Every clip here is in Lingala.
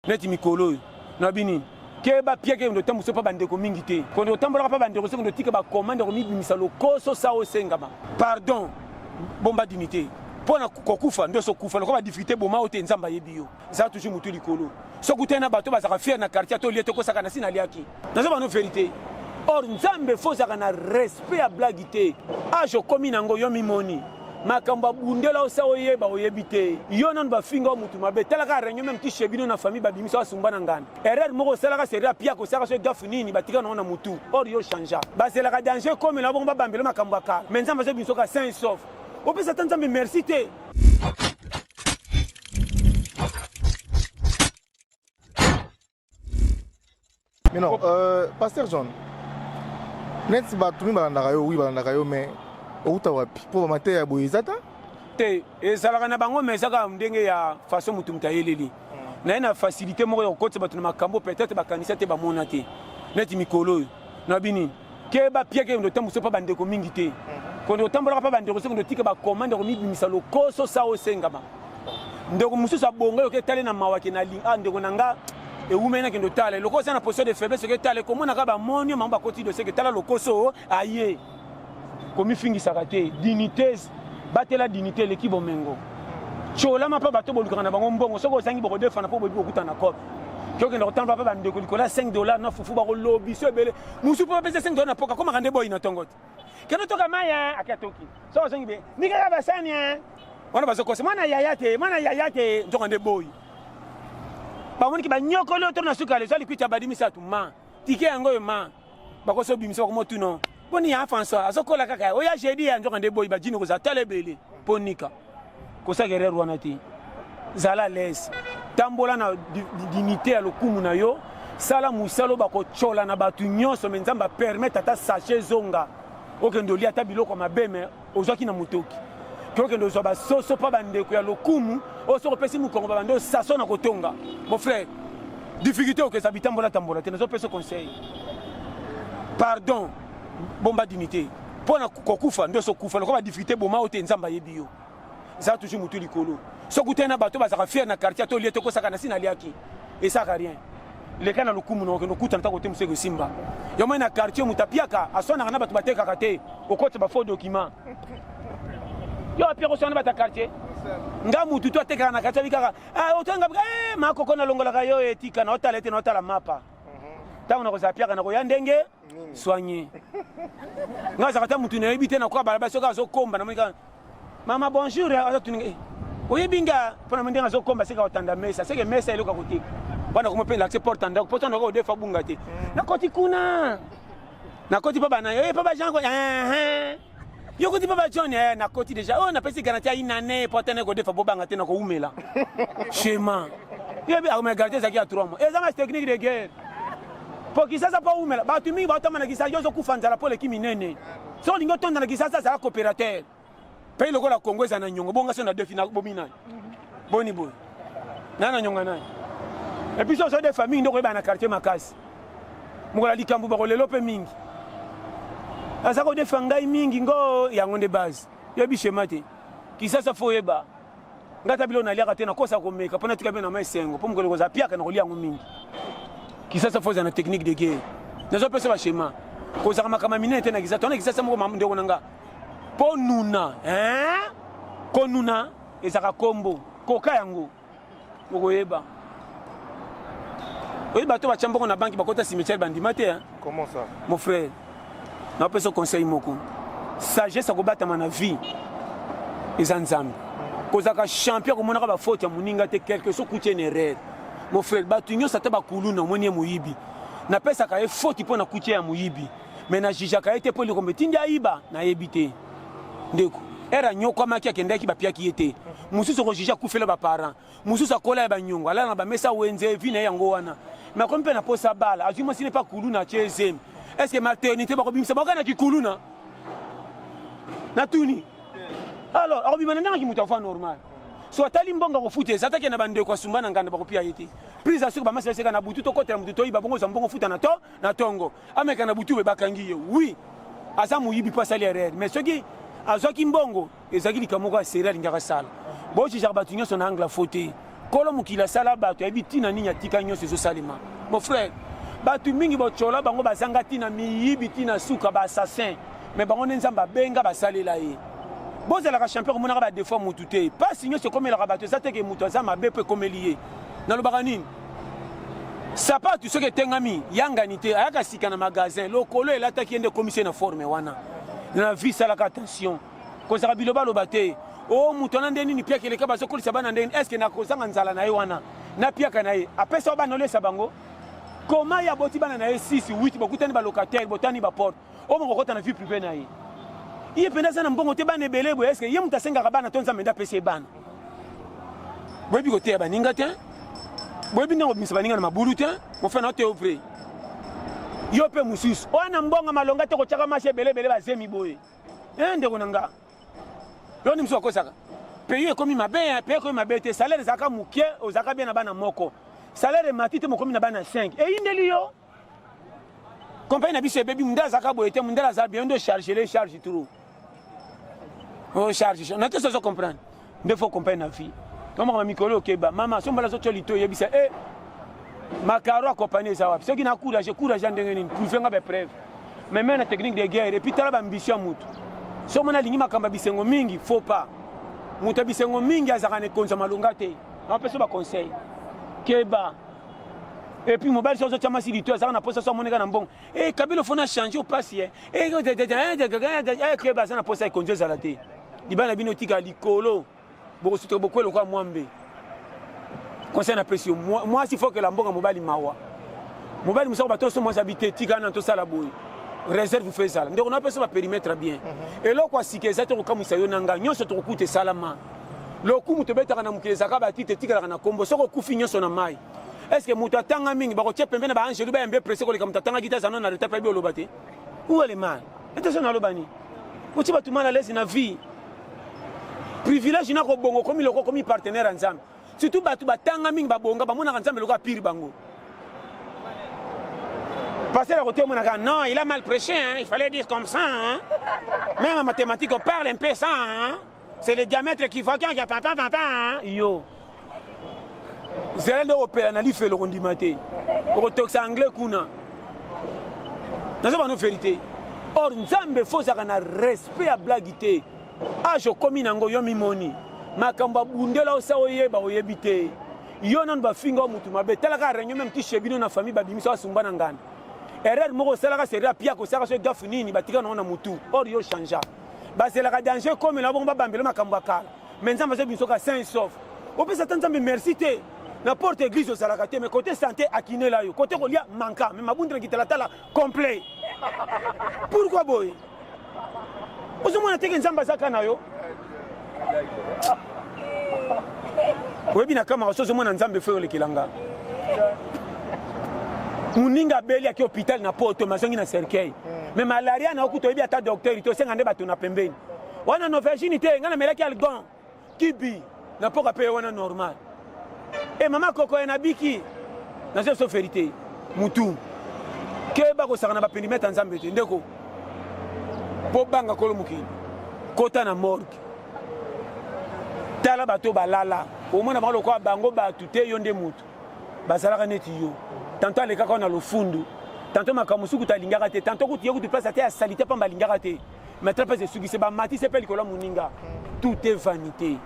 Neti mikolo oyo nabi nini keba pieke ndo tambuso pa bandeko mingi te kondo otambolaka pa bandeko soki ndo tika ba commande komibimisa lokoso sa osengama pardon bomba dignité mpo na kokufa nde osokufa lokola badifficulté boma yo te nzambe ayebi yo zala toujours motu likolo soki utali na bato bazalaka fier na quartier ata olie te okosaka na si naliaki nazo bano verité or nzambe fo ozalaka na respect ya blague te age okomi nango yo mimoni makambo abundela osa oyeba oyebi te yo nanu bafinga yo mutu mabe tala kaka réunion meme ti chez bino na famille babimisa asumba na nganda erreur moko osalaka seri apiaka osalaka so gafu nini batika nango na mutu or yo changea bazelaka danger ekomela bongo babambela makambo ya kala mais nzambe azobimisa oka sain sauf opesa ata nzambe merci te. Mais non, euh, Pasteur John, neti bato mingi balandaka yo, oui balandaka yo, mais outa wapi? Mpo bamateya ya boye eza ta? Te, ezalaka na bango mais eza kaka ndenge ya façon moto moto ayeleli. Hmm. Naye na facilité moko ya kokotisa bato na makambo peut-être bakanisa te bamona te. Neti mikolo oyo, nabi nini? Keba pieke ndo tambuso pa bandeko mingi te. Hmm. Kondo otambolaka pa bandeko soki ndo tika ba commande komibimisa lokoso sa osengama. Ndeko mosusu abonga yoke etale na mawa ke na ah ndeko na nga ewumeli nakende otala eloko oza na position de faiblesse oke etala ekomonaka bamoni yo mango bakoti dossier ke tala lokoso aye komifingisaka te dignité batela dignité eleki bomengo tiolama mpe bato bolukaka na bango mbongo soki ozangi bokodefana mpo boyebi kokutana na cope tokende kotamba mpe bandeko likolo ya 5 dollar na fufu bakolobiso ebele mosusu mpo bapesa 5 dollar na poka akomaka nde boyi na ntongo te kende toka mai ake atoki soki ozongi be nikaka basani wana bazokosa mwana yaya te mwana yaya te nzoka nde boyi bamoniki banyokoli oyo to na suka eza likwiti ya badi misato ma tike yango oyo ma bakosi obimisa bakomotuna boni ya françois azokola kaka oya jeudi ya nzoka nde boyi bajini kozala tala ebele mpo nika kosaka erreur wana te zala lese tambola na dignité ya lokumu na yo sala mosala oyo bakotyola na bato nyonso me nzambe apermettre ata sachet ezonga okende olia ata biloko mabe me ozwaki na motoki tokende ozwa basoso mpa bandeko ya lokumu oyo soki opesi mokongo babandi osaso na kotonga mon frère difficulté okeza bitambola tambola te nazopesa conseil pardon bomba dignité mpo na kokufa nde osokufa lokola badifficulté boma yo te nzambe ayebi yo zala toujours motu likolo soki utali na bato bazalaka fier na quartier ata olie te okosaka na si naliaki esaka rien leka na lokumu na okende okutana ntango te mosu ekosimba yo moi na quartier moto apiaka aswanaka na bato batekaka te okotisa bafaux document yo apiaka oswana na bato ya quartier nga motu to atekaka na quartier abi kaka ah, otanga eh, makoko nalongolaka yo etika na otala ete na otala mapa ntango nakozala piaka nakoya ndenge soigne nga azalaka ta motu nayebi te nakoka balaba soki azokomba namoni kaka mama bonjour eh, azotuninga eh, oyebi nga mpo na ndenge azokomba seka kotanda mesa seke mesa eloko akoteka wana komo mpe lakise porte ndako mpo tandako odefa bunga te mm. nakoti kuna nakoti mpo bana eh, mpo bajean yo koti mpo bajohn nakoti deja oyo napesi garantie ya une année mpo atene kodefa bobanga te nakowumela schéma yebi akomela garantie ezalaki ya 3 mois ezanga technique de guerre mpo kisasa mpo awumela bato mingi baotamba na kisasa yo ozokufa nzala mpo oleki minene soki olingi otonda na kisasa azala coopérateur pays lokola congo eza na nyongo bonga so na defi na bomi nani boni boye na na nyonga nani epuis so ozo defa mingi nde okoyeba na quartier makasi mokolo ya likambo bakolelo mpe mingi aza kodefa ngai mingi ngo yango nde base yoyebi shema te kisasa fo oyeba ngai ata biloko naliaka te nakosa komeka mpo natika mpe na ma esengo mpo mokolo kozala piaka na kolia yango mingi kisasa fo ozala na technique de guerre nazopesa bashema kozala makambo ya minene te na kisasa tona kisasa moko ndeko na nga mpo nuna hein? konuna ezalaka kombo koka yango okoyeba oyebi bato batya mbongo na banki bakota cimetière bandima te hein? Comment ça? Mon frère, napesa conseil moko. Sagesse akobatama na vie eza Nzambe. Kozalaka champion komonaka ba faute ya moninga te quelque soit kuti une erreur. Mon frère, bato nyonso ata bakuluna omoni ye moyibi. Napesaka ye faute mpo na kuti ya moyibi. Mais na jugeaka ye te mpo likombo etindi ayiba nayebi te. Ndeko, ere anyokwamaki akendaki bapiaki ye te. Mosusu okojuge akufela ba parents. Mosusu akola ya banyongo alala na bamesa wenze vi na ye yango wana me akomi mpe na posa bala azwi mwasi ne mpe akuluna atye zemi est ce que maternité bakobimisa bango kaka na kikuluna natuni alors akobima na ndenge kimoto afa normal so atali mbongo akofuta eza atake na bandeko asumba na nganda bakopia ye te prise asuki bamasi baseka na butu tokotela motu toyiba bongo ozwa mbongo futa na to na tongo ameka na butu be bakangi ye oui aza moyibi mpo asali erreur mais soki azwaki mbongo ezalaki likambo moko ya seri alingaka asala bojijaka bato nyonso na angle fo te. Kolo mokili asala bato, ayebi ntina nini atika nyonso ezosalema. Mon frère, bato mingi botyola bango bazanga ntina, miyibi ntina suka, ba assassin, mais bango nde Nzambe abenga basalela ye. Bozalaka champion komonaka ba défaut mutu te. Pasi nyonso ekomelaka bato eza te ke mutu aza mabe mpo ekomeli ye. Nalobaka nini? Sapatu soki etengami yangani te, ayaka sika na magasin, lokolo elataki ye nde ekomisi ye na forme wana. Na vie salaka attention. Kozaka bilobaloba te. O moto wana nde nini piaka eleka bazokolisa bana ndenge est-ce que nakozanga nzala na ye wana na piaka na ye apesa bana olesa bango koma ye aboti bana na ye 6 8 bokutani ba locataire botani ba porte oyo mokokota na vie privée na ye ye mpenza aza na mbongo te bana ebele boye eske ye moto asengaka bana to nzambe nde apesi ye bana boyebi koteya baninga te boyebi ndenge kobimisa baninga na mabulu te mofana ote vrai yo mpe mosusu oyo na mbongo malonga te kotyaka masi ebele ebele bazemi boye e ndeko na nga yo nde mosusu akosaka pays ekomi mabe pays ekomi mabe te salaire ezalaka moke ozalaka bien na bana moko salaire emati te mokomi na bana 5 eyindeli yo Compagnie na biso ebebi mundele azalaka boye te mundele aza bien nde charge le charge trop o charge na te sozo comprendre nde faut compagnie na vie tomaka mikolo okeba mama sombala azotya lito oyebisa e makaro ya compagnie eza wapi soki na courage courage ya ndenge nini prouve nga bapreuve mais meme na technique de guerre epuis tala baambition ya motu soki omoni alingi makambo ya bisengo mingi faut pas moto ya bisengo mingi azalaka na ekonzi ya malonga te napesa baconseil keba Et puis mobali soki azotia mwasi lito azalaka na posa so amoneka na mbongo e kabila fona change opasi ye keba aza na posa ekonzi ezala te libala na bino tika likolo bokosutuka bokwela lokola mwambe conseil napesi yo mwasi fokela mbongo mobali mawa mobali mosako bato so mwasi abi te tika na tosala boye réserve fo ezala ndeko napesa baperimetre bien eloko ya sika eza te kokamwisa yo na ngai nyonso tokokuta esalama Lokumu tobetaka na mokili ezalaka ba titre etikalaka na kombo soki okufi nyonso na mai. Est ce que moto atanga mingi bakotia pembe na ba angelu bayambe presse koleka moto atangaki te aza na retard mpe ayebi oloba te? Où est le mal? Ete so naloba nini? Otie bato mal à l'aise na vie. Privilège na kobonga okomi loko okomi partenaire ya Nzambe. Surtout bato batanga mingi babonga bamonaka Nzambe lokola pire bango. Pasteur à côté monaka non, il a mal prêché hein, il fallait dire comme ça hein. Même en mathématiques on parle un peu ça hein. C'est le diamètre qui va quand papa papa hein? Yo. Zela nde okopela na lifelo kondima te. Okotokisa anglais kuna. Nazo bano verité. Or Nzambe faut ozalaka na respect ya blague te. Age okomi nango yo mimoni. Makambo abundela osa oyeba oyebi te. Yo nanu bafinga yo mutu mabe. Tala kaka réunion même ti chez bino na famille babimisa asumba na nganda. Erreur moko osalaka seri apiaka osalaka so gafu nini batika nango na mutu. Or yo changea. Bazelaka danger ekomela bongo babambela makambo ya kala. Mais Nzambe azo biso ka sain sauf. Opesa ata Nzambe merci te. Na porte église ozalaka te mais côté santé akinela yo. Côté kolia manka mais mabundela kitalatala complet. Pourquoi boye? Ozomona te ke Nzambe azaka na yo? Oyebi na kamara so ozomona Nzambe fo olekela nga. Moninga abeli aki hôpital na poto mazongi na cercueil. Mais malaria na okuta oyebi ata docteur te osenga nde bato na pembeni. Wana no virgin te nga namelaki algon kibi na poka pe wana normal. E mama koko ya nabiki nazo so verité mutu keba kosaka na bapendimetre ya nzambe te ndeko mpo banga kolo mokili kota na morgue tala bato balala omona bango lokola bango bato te yo nde mutu bazalaka neti yo tanto alekaka na lofundu tanto makambo mosusu kutu alingaka te tanto kutu ye kutu place ate ya salite pamba alingaka te mais place esukisi bamatisi mpe likolo ya moninga tout est vanité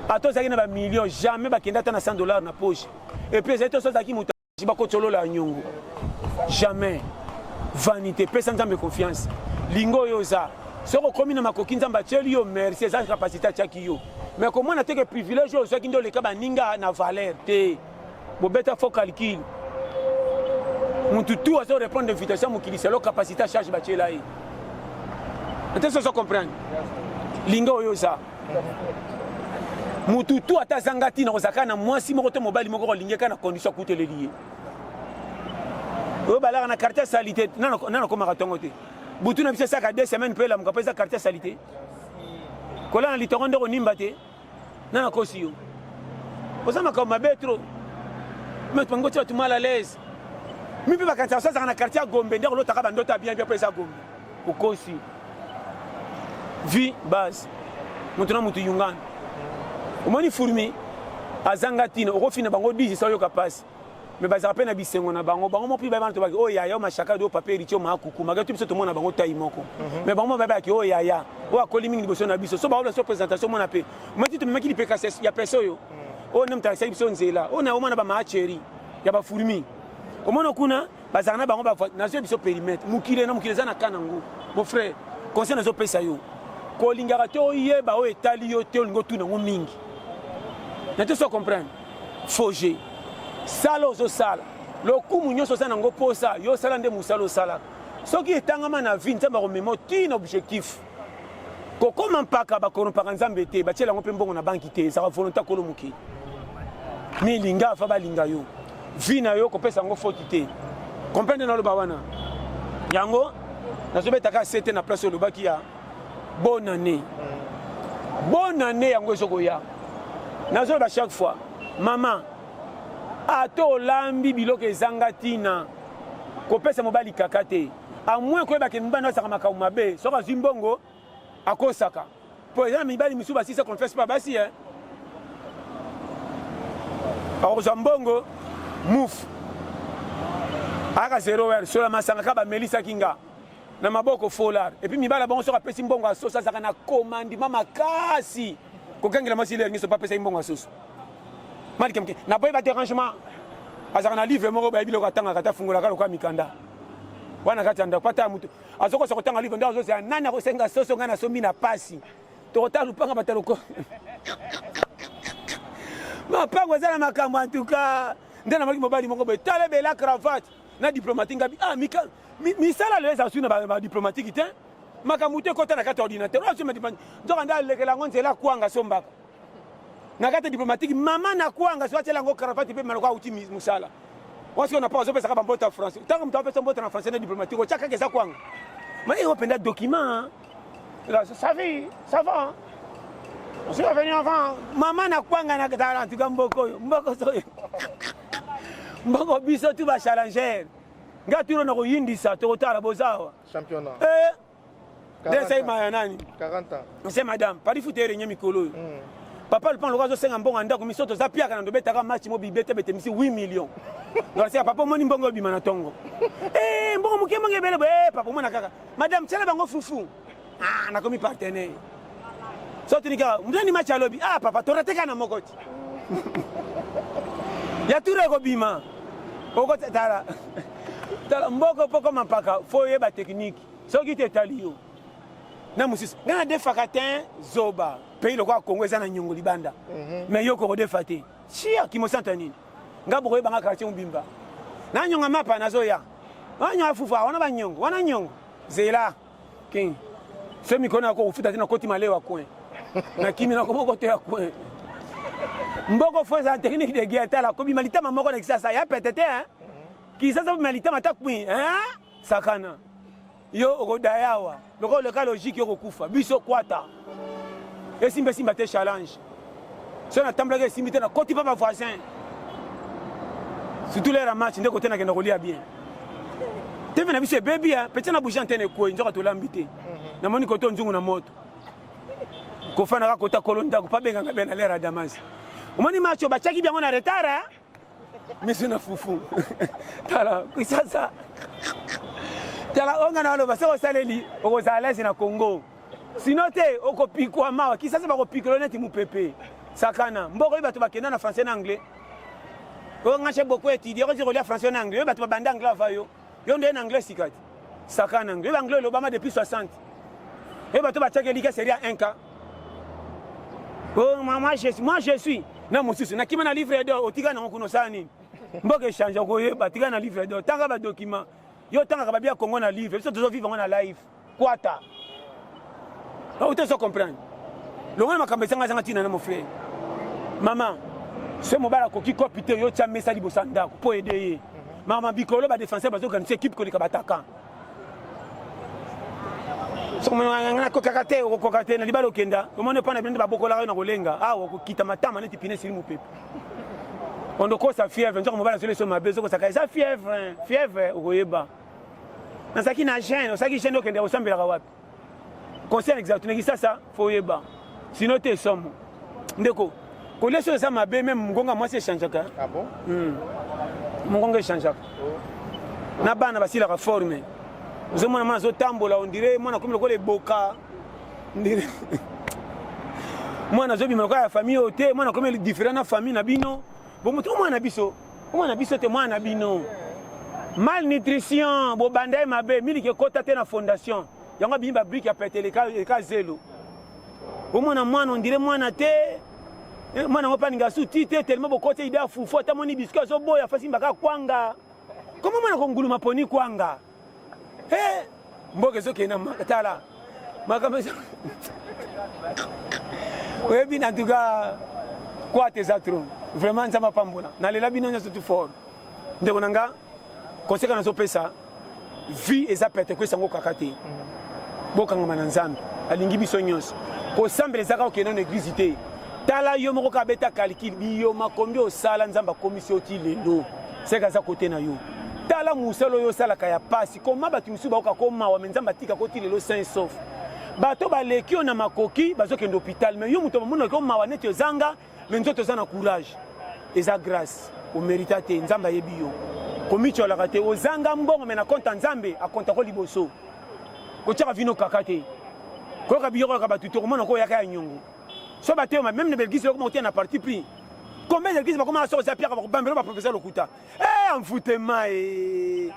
ata ozalaki na bamillion jamais bakenda ata na 100 dollar na poche et puis ezali toso ozalaki moto bakotolola ya nyongo jamais vanité pesa nzambe confiance lingo oyo oza soki okomi na makoki nzambe atieli yo merci eza capacité atiaki yo mais komona te ke privilège oyo ozwaki nde oleka baninga na valeur te bobeta faux calcul mutu tout azo répondre invitation mokili selo capacité charge batiela ye ate sozo comprendre linga oyo oza mutu tu ata azanga ntina kozalaka na mwasi moko to mobali moko kolingi kaka na condition akuteleli ye oyo balaka na quartier salite nana akomaka ntongo te butu na biso esaka deux semaines mpe elamuka mpo eza quartier salite kolala na litongo nde konimba te nana akosi yo oza makambo mabe trop mais bango ti bato mal à l'aise mi mpe bakanisaka so azalaka na quartier ya gombe nde akolotaka bandoto ya bien bien mpo eza gombe okosi vie base moto na moto yungana omoni fourmi Azanga ntina, okofina bango 10 sa oyoka mpasi. Mais bazalaka mpe na bisengo na bango. Bango moko mpe bayebana tobaki oyo yaya, oyo mashaka, oyo papa héritier, oyo maakuku. Malgré tout biso tomona bango tai moko. Mais bango moko bayebaki oyo yaya, oyo akoli mingi liboso na biso. So baola so présentation mona mpe. Omati tomemaki lipeka ya pese oyo. Oyo nde moto alakisaki biso nzela. Oyo na omona ba maacheri ya ba fourmi. Omona kuna bazalaka na bango ba nazwi biso périmètre. Mokili na mokili eza na kana ngo. Mon frère, conseil nazopesa yo. Kolingaka te oyeba oyo etali yo te, olingi otuna yango mingi. Na te so comprendre. Faux jeu. Sala ozosala. Lokumu nyonso oza nango posa, yo osala nde mosala osalaka. Soki etangama na vie, Nzambe akomema yo ti na objectif. Kokoma mpaka bakorompaka Nzambe te, batiela yango mpe mbongo na banki te, ezalaka volonté ya kolo mokili. Milinga afa balinga yo. Vie na yo kopesa yango faute te. Comprendre na loba wana. Yango nazobetaka sete na place olobaki ya bonne année. Bonne année yango ezokoya. Nazoloba chaque fois, mama ata olambi biloko ezanga ntina, kopesa mobali kaka te. A moins koyeba ke mobali azalaka makambo mabe, soki azwi mbongo akosaka. Po eza na mibali misusu basisa confiance pa basi eh. Akozwa mbongo muf aka 0 heure sola masanga kaka bamelisaki nga na maboko folar. Et puis mibala bango soki apesi mbongo ya soso azalaka na commandement makasi kokangela mwasi lere nyonso mpo apesaki mbongo ya soso. Malike moke naboyi ba dérangement, azalaka na livre moko bayebi biloko atangaka ata afungolaka lokola mikanda wana kati ya ndako ata ya moto azokosa kotanga livre nde azozela nani akosenga soso ngai nasombi na pasi tokotala lupanga bato loko mapango eza na makambo en tout cas. Nde namaki mobali moko boye tala ebela cravate na diplomatique ngabi ah mika misala lelo eza su na ba diplomatique te, makambo te ekota na kati ya ordinateur oyo azwi nzoka nde alekela yango nzela kwanga sombaka na kati ya diplomatique mama na kwanga so atiela yango cravate mpe maloko auti mosala wasi na pa azopesaka bambota ya français ntango moto apesa mbota na français na diplomatique otya kaka eza kwanga ma eyo mpenza document ça va, ça va. Je suis revenu avant. Maman na kwanga na tala en tout cas mboko oyo mboko oyo mboko biso tu ba challenger nga turo na koyindisa tokotala bozawa championnat eh nde sai maya nani 40 ans c'est madame pari foot erenye mikolo oyo papa lupan lokola azosenga mbongo ya ndako miso toza piaka na ndobetaka match mo bibete bete misi 8 millions donc papa omoni mbongo obima na tongo eh mbongo moke mbongo ebele boye eh papa omona kaka madame tiela bango fufu ah nakomi partenaire so tuni kaka mnani match alobi ah papa torate kaka na moko ti ya tour ekobima okota tala tala mboko mpo koma mpaka fo oyeba technique soki te etali yo na mosusu ngai nadefaka te zoba pays lokola Congo eza na nyongo libanda mais yo kokodefa te sia kimosanta nini nga bokoyebanga quartier mobimba nanyonga mapa nazoya wanyonga fufu wana banyongo wana nyongo zela king so mikolo nako kofuta te nakoti malewa coin nakimi nakoma kotoya coin mboko fo eza technique de guerre tala kobima litama moko na Kisasa ya pete te hein Kisasa bima litama ta kwin hein sakana yo okodayawa lokola oleka logique yo kokufa biso kwata esimba esimba te challenge so natambolaki esimbi te nakoti mpa bavoisin surtout l'heure ya match nde kote nakenda kolia bien tv na biso ebebi ya peti na bougie antenne ekwei nzoka tolambi te namoni kote nzungu na moto kofanaka kota kolo ndako pa benganga be na l'heure ya damas omoni match oyo batiaki biango na retard miso na fufu tala kisasa tala onga na aloba soki osaleli okozala lese na Congo sino te okopikwama kisasa bakopikola neti mopepe sakana mboko oyo bato bakenda na français na anglais oyo nga j'ai beaucoup étudié okozi kolia français na anglais oyo bato babanda anglais ava yo yo nde na anglais sika te sakana anglais oyo anglais elobama depuis 60 oyo bato batiaki elika série ya 1 k oh, moi, je, moi je suis na mosusu nakima na livre d'or otika nango kuna osala nini mboka échange okoyeba tika na livre d'or tanga badocument yo otangaka babia Congo na livre biso tozovivre yango na live kwata oyo tozo comprendre longo na makambo ezanga zanga ntina na mon frère mama so mobali akoki kopi te yo tia mesa liboso ya ndako mpo ede ye mama bikolo badefenseur bazokanisa ekipe koleka bataka nakokaka te okokoka te na libala okenda omoni mpo na bino nde babokolaka yo na kolenga awa okokita matama neti pine esili mopepe ondokosa fièvre nzoka mobali azoli so mabe ozokosaka eza fièvre fièvre okoyeba nazalaki na gene osalaki gene okende osambelaka wapi conseil exact na Kisasa fo oyeba sino te somo ndeko. Kolia soki eza mabe, meme mongonga mwasi echangeaka. Ah bon? Mongonga echangeaka. Na bana basilaka forme. Ozomona mwana azotambola, on dirait mwana akomi lokola eboka. Ndire mwana azobima lokola ya famille oyo te, mwana akomi différent na famille na bino. Bomoto mwana biso, mwana biso te, mwana bino. Malnutrition, bobanda ye mabe, miliki ekota te na fondation. Yango abimi ba brique ya pete eka zelo. Omona mwana on dirait mwana te. Mwana yango mpe alinga su ti te tellement bokoti ide ya fufu, ata moni biscuit azoboya, fasi mbaka kwanga. Comment mwana konguluma poni kwanga? Hey, mboka ezokende na tala makambo oyebi. En tout cas quoi, eza trop vraiment. Nzambe apambola, nalela bino nyonso tout fort. Ndeko na nga, conseil nazopesa, vie eza pete, kwesa yango kaka te. Bokangama na Nzambe, alingi biso nyonso. Kosambela ezaka okende na église te. Tala yo moko, kabeta calcul biyoma kombi osala, Nzambe akomisi yo ti lelo, seka aza kote na yo. Tala mosala oyo osalaka ya pasi, koma bato mosusu bakoka komawa, me Nzambe atika ko ti lelo sain sauf. Bato baleki yo na makoki bazokende hôpital, mais yo moto bamonaki omawa neti ozanga, mais nzoto oza na courage, eza grâce, omérita te. Nzambe ayebi yo, komitiolaka te. Ozanga mbongo, mais na compte ya Nzambe akontako liboso. Kotiaka vino kaka te, koyoka biyokolaka bato te, komona ko oyaka ya nyongo so bateyoma. Même na baéglise okoma kotia na parti pris. Combien d'église bakoma so oza piaka, bakobambela baprofesseur lokuta, envoûtement e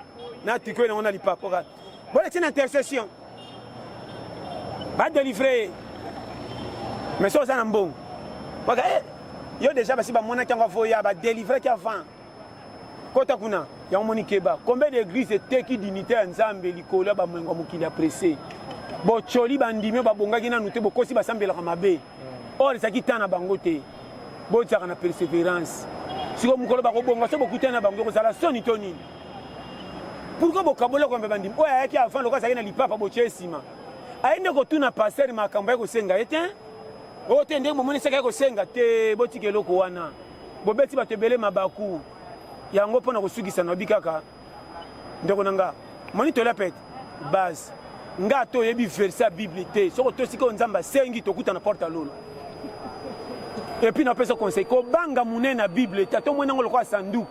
na triko nango na lipapa boleti na intercession, badélivre. Mais so oza na mbongo baka yo déjà basi bamonaki yango avoya, badélivraki avant kota kuna. Yango moni keba, combien d'église eteki dignité ya Nzambe likolo ya bamengo ya mokili ya presse. Bocoli bandimi oyo babongaki nanu te, bokosi basambelaka mabe, or ezalaki temps na bango te. Botiaka na persévérance. Sikoyo mokolo bakobonga, so bokutani na bango, ekozala soni to nini? Pourquoi bokabola kombe bandimi oyo ayaki avant? Lokola azalaki na lipapa, botie nsima, aye nde kotuna pasteur makambo aye kosenga ye te. Oyo te, ndenge bomonisaki aye kosenga te. Botika eloko wana, bobeti bato ebele mabaku yango. Mpo na kosukisa, nayebi kaka ndeko na nga, moni tolia pete base nga ata oyebi verset ya Bible te, soki otosiki oyo Nzambe asengi, tokuta na porte ya lolo. Et puis napesa conseil, kobanga monene na Bible te. Ata omoni yango lokola sanduku,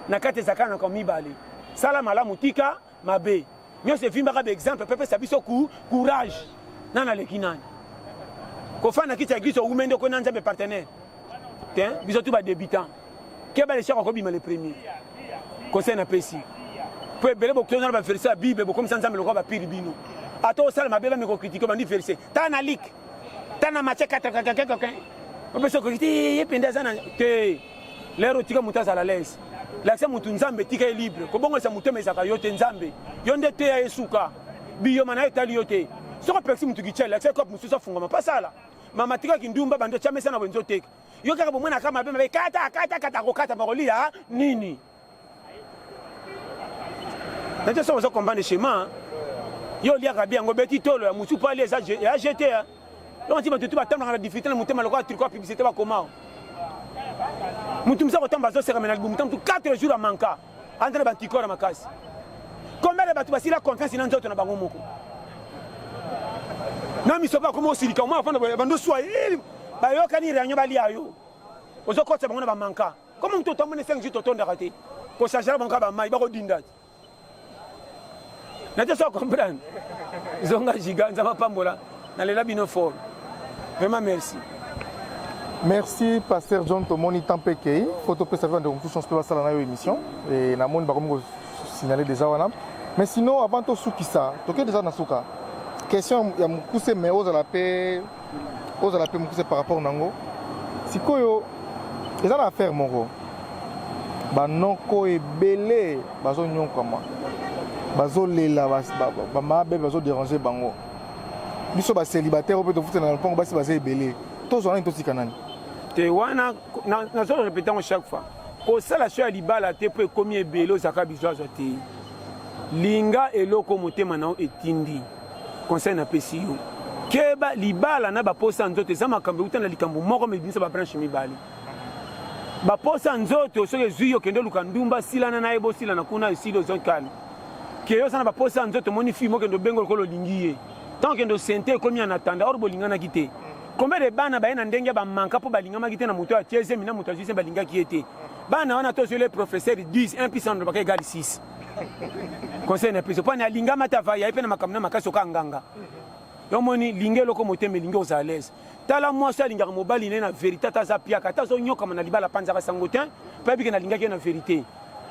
na kati ezalaka na mibale: sala malamu, tika mabe. Nyonso evimbaka baexemple mpe pesa biso courage. Nani aleki nani? Kofanda kiti ya église, owume nde okoni na Nzambe partenaire te. Biso tu badébutant, keba lechaka akobima le premier. Conseil napesi, mpo ebele bokotona na baverset ya Bible, bokomisa Nzambe lokola bapiri bino. Ata osala mabe, bameko critiquer, bandi verset, tala na Luc, tala na Matthieu 4, opesa okoki te. Ye mpenza aza na te. Lero tika moto azala lese, lakisa motu Nzambe, tika ye libre. Kobongolisa motema ezalaka yo te, Nzambe yo nde teya ye suka biyoma na ye, etali yo te. Soki opekisi motu kityali, lakisa ye kope mosusu afungama pasala. Mama tikaki ndumba, bando tya mesa na wenze, oteka yo kaka bomwana mabe mabe, kata kata kata, akokata bakolia nini? Nate soki oza comprendre schéma, yo oliaka bi yango, beti tolo ya mosu po ali eza ya gt. Donc ti bato tu batambolaka na difficulté na motema lokola tricot ya publicité bakoma. Motu mosu akotamba, azoseka, me na libumu mutu 4 jours amanka entre bantikor ya makasi. Combien de bato basila confiance na nzoto na bango moko na miso mpe akoma osilika, omwa afanda bando swa bayokani réunion, balia yo, ozokotisa bango na bamanka. Comme moto otamoni 5 jours, totondaka te, kochargera bango kaka bamai, bakodinda te. Na te so comprendre. Zonga giga, Nzambe apambola, nalela bino fort vraiment, merci. Merci pasteur John. Tomoni temps mpe ekei, fo topesa mpe bandeko mosusu chance mpe basala na yo émission. E namoni bakomi kosignale déjà wana. Mais sinon, avant tosukisa, toke déjà na suka, question ya mokuse, mais ozala mpe mokuse par rapport nango. Sikoyo eza na affaire moko, banoko ebele bazonyokama, bazolela, bamabe bazodéranger bango. Biso bacélibataire oyo mpe tofutela na lopango, basi baza ebele, tozwa nani, totika nani? Te, wana nazo répéter yango chaque fois: kosala so ya libala te mpo ekomi ebele, ozalaka bizwa azwa te. Linga eloko motema na yo etindi. Conseil napesi yo, keba libala na baposa ya nzoto. Eza makambo euta na likambo moko, mebimisa babranche mibale. Baposa nzoto soki ezwi yo, kende oluka ndumba, silana na ye, bosilana kuna, esili, ozokana ke yo oza na baposa ya nzoto. Omoni fille mokende obenga lokola olingi ye, ntango okende osente, ekomi en attendant, or bolinganaki te. Combien de bana baye na ndenge ya bamanka mpo balingamaki te na moto atie zemi na moto azwi zemi balingaki ye te. Bana wana tozwele professeur 10 1 plus 1 lobaka egal 6. Conseil na biso mpo na alingama te ava yaye mpe na makambo na makasi oka nganga. Yo moni linga eloko motema elingi ozala l'aise. Tala mwasi alingaka mobali na ye na verite ata aza piaka ata azonyokama na libala apanzaka sango te mpo ayebike nalingaki ye na verite.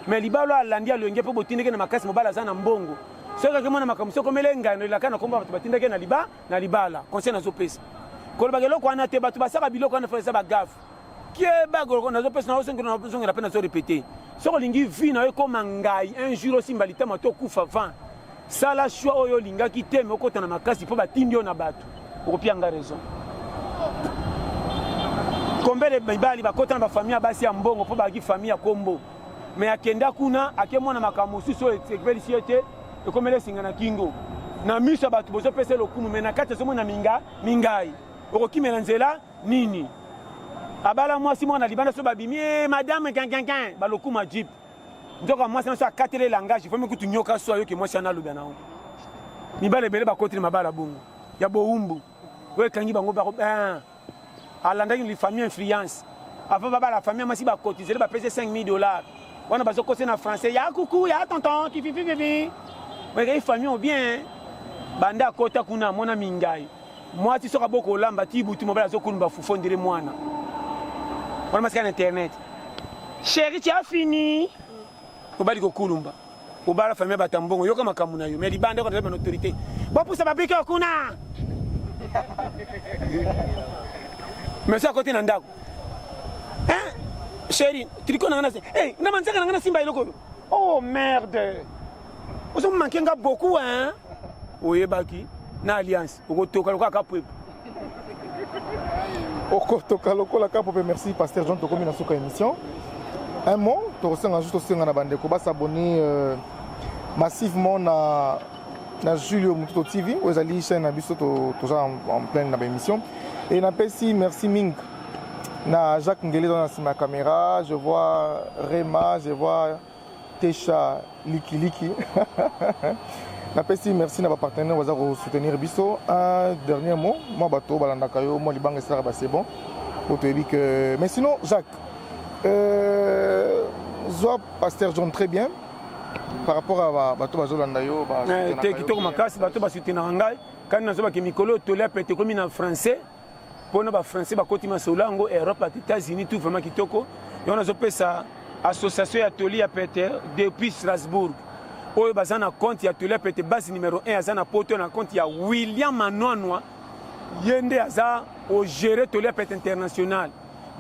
Mais libala oyo alandi alongi mpo botindaki na makasi mobali aza na mbongo. Soki akemona makambo soki omele ngano elaka na kombo bato batindaki ye na liba na libala. Conseil nazopesa kolobaka eloko wana te, bato basaka biloko wana fo eza bagafe. Keba nazopesa nazongela mpe nazo repete, soki olingi vie na yo ekoma ngai un jour osimba litama to okufa vent, sala choix oyo olingaki te me okota na makasi mpo batindi yo na bato, okopia nga raison. Combien de mibali bakota na bafamille ya basi ya mbongo mpo bazalaki famille ya kombo, me akenda kuna akemona makambo mosusu oyo ekepelisi ye te, ekomela esinga na kingo na miso ya bato bozopesa lokumu, me na kati azomona minga mingai, okokimela nzela nini? Abala mwasi mwana libanda so babimi eh, madame kankankan balokuma jeep nzoka mwasi na so akatele langage vomi kutu nyoka so ayoki mwasi wana aloba nango. Mibale ebele bakoti na mabala bongo ya bowumbu oyo ekangi bango bako eh, alandaki li famille influence avant babala famille mwasi bakotizele bapesi 5000 $ wana bazokose na français ya kuku ya tonton kififififi oyekai famille o bien banda akota kuna amona mingai mwasi soki aboki kolamba ti butu mobali azokulumba fufu ondire mwana wana masika na internet chéri tu as fini mobali kokulumba obala famille bata mbongo yoka makambo na yo mais libanda yoka na autorité bopusa babrike kuna mais so akoti na ndako hein chéri tricot na nga na hey, na manzaka na nga na simba eloko oyo oh merde ozo manke nga beaucoup hein oyebaki na alliance okotoka lokola kapwepe okotoka lokola kapwepe. Merci pasteur John, tokomi na suka émission. Un mot tokosenga juste tosenga na bandeko basabonner massivement na Julio Mututo TV oyo ezali chaîne na biso, toza en pleine na baémission. Et napesi merci mingi na Jacques Ngele na nsima ya caméra, je vois Rema, je vois Tesha Likiliki. Napesi merci na bapartenaire baza kosoutenir biso. Un dernier mot, mwa bato balandaka yo, mwa libanga esalaka ba c'est bon po toyebi que, mais sinon Jacques, zwa pasteur John très bien par rapport à bato bazolanda yo. Te, kitoko makasi. Bato basoutenaka ngai kani nazobaki mikolo oyo tolia pete ekomi na français mpona bafrançais bakoti masolo yango Europe at États-Unis, tout vraiment kitoko. Yango nazopesa association ya Toli ya Pete depuis Strasbourg oyo baza na compte ya Toli ya Pete base numéro 1 aza na poto na compte ya William Manwanwa, ye nde aza ogere Toli ya Pete international.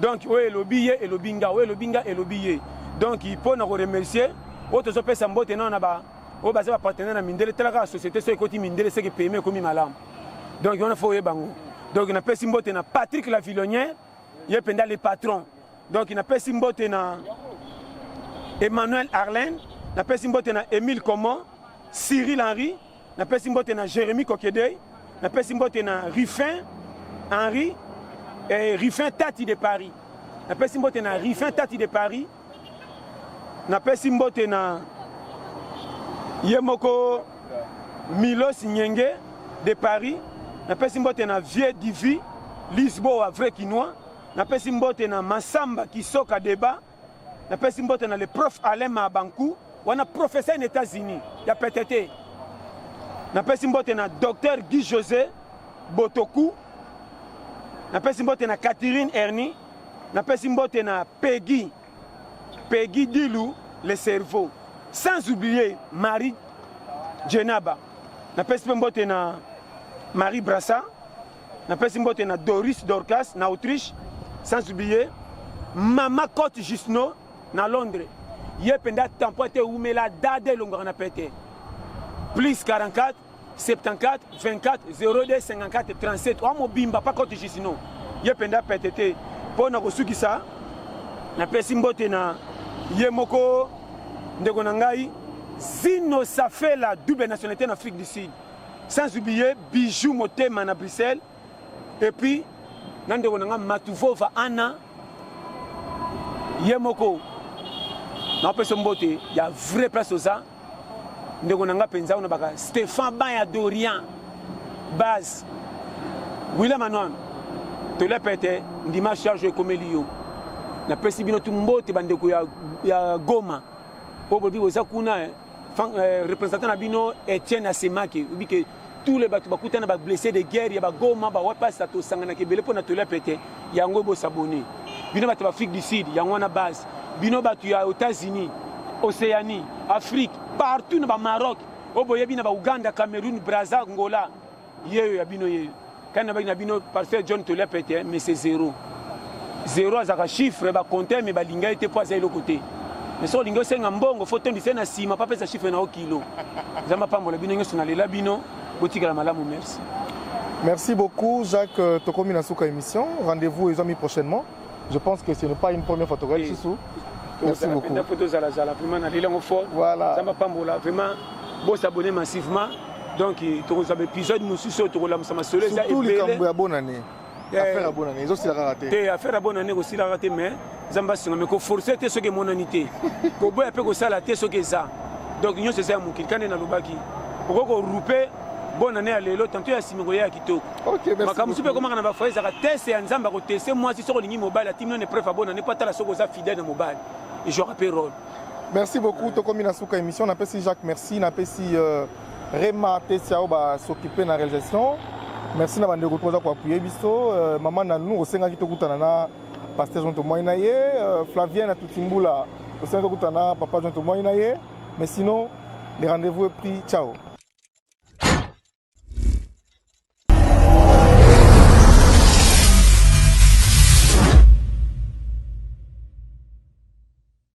Donc oyo elobi ye elobi nga, oyo elobi nga elobi ye. Donc mpo na koremercier oyo tozopesa mbote nao na ba oyo baza bapartenaire na mindele. Tala kaka société so ekoti mindele seke payement ekomi malamu, donc wana fo oyeba yango. Donc napesi mbote na Patrick Lavillonnière, ye mpenza le patron. Donc napesi mbote na Emmanuel Arlen, napesi mbote na Émile Comon, Cyril Henry, napesi mbote na Jérémy Kokedei, napesi mbote na Ruffin Henri et Ruffin Tati de Paris, napesi mbote na Ruffin Tati de Paris, napesi mbote na ye moko Milos Nyenge de Paris, napesi mbote na Vieux Divi Lisboa vrai kinois, napesi mbote na Masamba Kisoka Deba, napesi mbote na le prof Alain Mabankou wana professeur na États-Unis ya PTT, napesi mbote na docteur Guy José Botoku, napesi mbote na Catherine Ernie, napesi mbote na Peggy Peggy Dilu le cerveau, sans oublier Marie Djenaba, napesi mpe mbote na Marie Brassa, napesi mbote na Doris Dorcas na Autriche, sans oublier Mama Cote Jusno na Londres, ye mpenza tampo te umela dada elongwaka na pete plus 44 74 24 02 54 37 oa mobimba pa Cote Jusno, ye mpenza pete te. Mpo na kosukisa, napesi mbote na ye moko ndeko na ngai Zino Safela, double nationalité na Afrique du Sud, sans oublier Bijou Motema na Bruxelles, et puis na ndeko na ngai Matuvova Anna ye moko, napesa mbote ya vrai place oza ndeko na nga mpenza wana baka Stéphane Ban ya Dorian base William Anwan. Tolia pete, ndima charge ekomeli yo. Napesi bino tu mbote bandeko ya Goma. Oyo bolobi boza kuna, représentant na bino Etienne Asemaki, obi ke tous les bato bakutana ba blessé de guerre ya bagoma bawapasa, tosanganaka ebele mpo na tolia pete. Yango bosabone bino bato ya Afrique du Sud, yango wana base bino bato ya États-Unis, Océanie, Afrique, partout na bamaroc oyo boyebi, na bauganda, Cameroun, Braza, Ngola, yeyo ya bino yeyo kani nabaki na bino pasteur John Tolia Pete. Mais c'est zéro zéro, azalaka chiffre bacompte me balinga ye te mpo aza eloko te. Mais soki olingi osenga mbongo, fo tondisa ye na nsima, pa apesa chiffre na yo kilo. Nzambe apambola bino nyonso, nalela bino, botikala malamu, merci. Merci beaucoup Jacques euh, Tokomi na suka émission. Rendez-vous les amis prochainement. Je pense que ce n'est pas une première fois tokoki lisusu. Merci beaucoup. Photo zala zala, vraiment nalela yango fort. Voilà. Nzambe apambola vraiment, bosabonner massivement. Donc tokozwa baépisode mosusu oyo tokolamusa masolo eza Surtout likambo ya bonne année. Affaire ya bonne année ezosila kaka te. Te, affaire ya bonne année kosilaka te, mais Nzambe asunga. Me koforce te soki emonani te, koboya mpe kosala te soki eza. Donc nyonso eza ya mokili. Kande nalobaki, okoki korupe bonne année ya lelo, tanto ya nsima koya ya kitoko. Makambo mosusu mpe ekomaka na bafoyer, ezalaka test ya Nzambe akoteste mwasi. Soki olingi mobali, atimi nano épreuve ya bonne année mpo atala soki oza fidèle na mobali, ejouaka mpe rôle. Merci beaucoup. Tokomi na suka émission. Napesi Jacques merci, napesi Rema Tesia oyo bas'occupe na réalisation. Merci na bandeko mpo oza koappuyer biso. Mama Nanu osengaki tokutana na pasteur Jean, tomwai na ye. Flavien na Tutimbula osengaki tokutana na papa Jean, tomwai na ye. Mais sinon, les rendez-vous est pris. Ciao.